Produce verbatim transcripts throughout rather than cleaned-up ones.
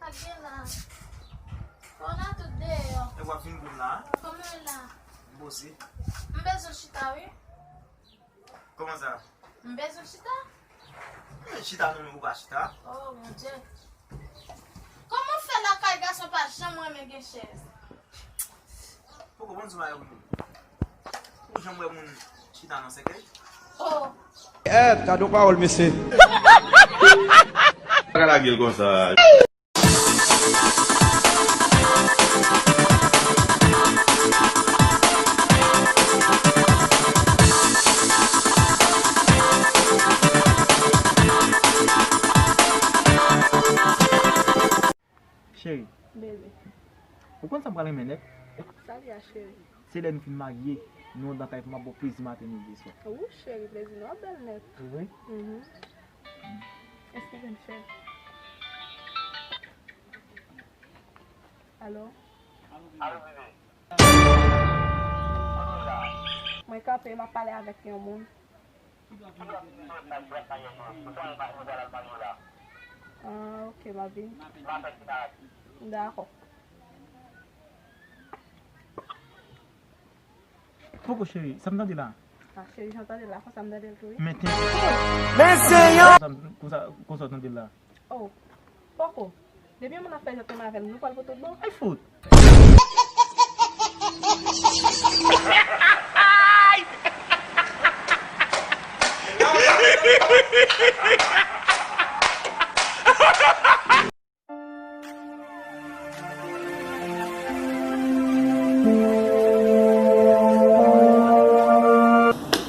Gen la. Fò n a tout deyò. E w ap vin pou m la? Kòman w la? M poze. M bezwen chita, wi. Kòman sa? M bezwen chita. Men chita non, men ou pa chita. Oh, mon Dieu. Kòman w fè lakay gason pa janm renmen gen chèz? Poko konn sou bagay pou ou. Ou janm wè moun chita nan sèkèy? Oh. Eh, gade yon pawòl, mesye. Pa ka lage l konsa. Cheri. Bebe. Ou konn sa m pral renmen nèt? Sa li a, cheri? Se lè n fin marye, nou anndan kay pou m ap ba w plezi maten, midi, swa. Wi, cheri, plezi nou ap bèl nèt. Ou vre? Mhm. Eskize m, cheri. Alo? Alo, bebe. Mwen kanpe, m ap pale avèk yon moun. Ah, ok, m ap vin. Dakò. Poko cheri, sa m tande la? Ah, cheri, jan w tande la, konsa m tande l tou, wi. Men ten. Men senyè! Konsa, konsa, konsa w tande l la? Oh, poko. Depi yon moun ap fè jèt menm avè l, nou pral pou tout bon. Ay fout!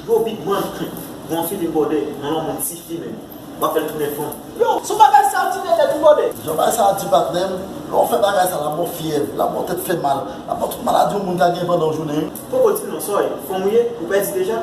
Yo, Big Man, bon, fi vin bòde, nan yon moun tifi menm. W ap fè l tounen fanm. Yo, sou bagay sa w di nènè tou bòde. Jan bagay sa w di patnè m, lè w fè bagay sa, l ap ba w fyèv, l ap ba w tèt fè mal, l ap ba w tout maladi yon moun ka gen pandan yon jounen. Poko di non, sòy, fanm ou ye, ou pèdi deja.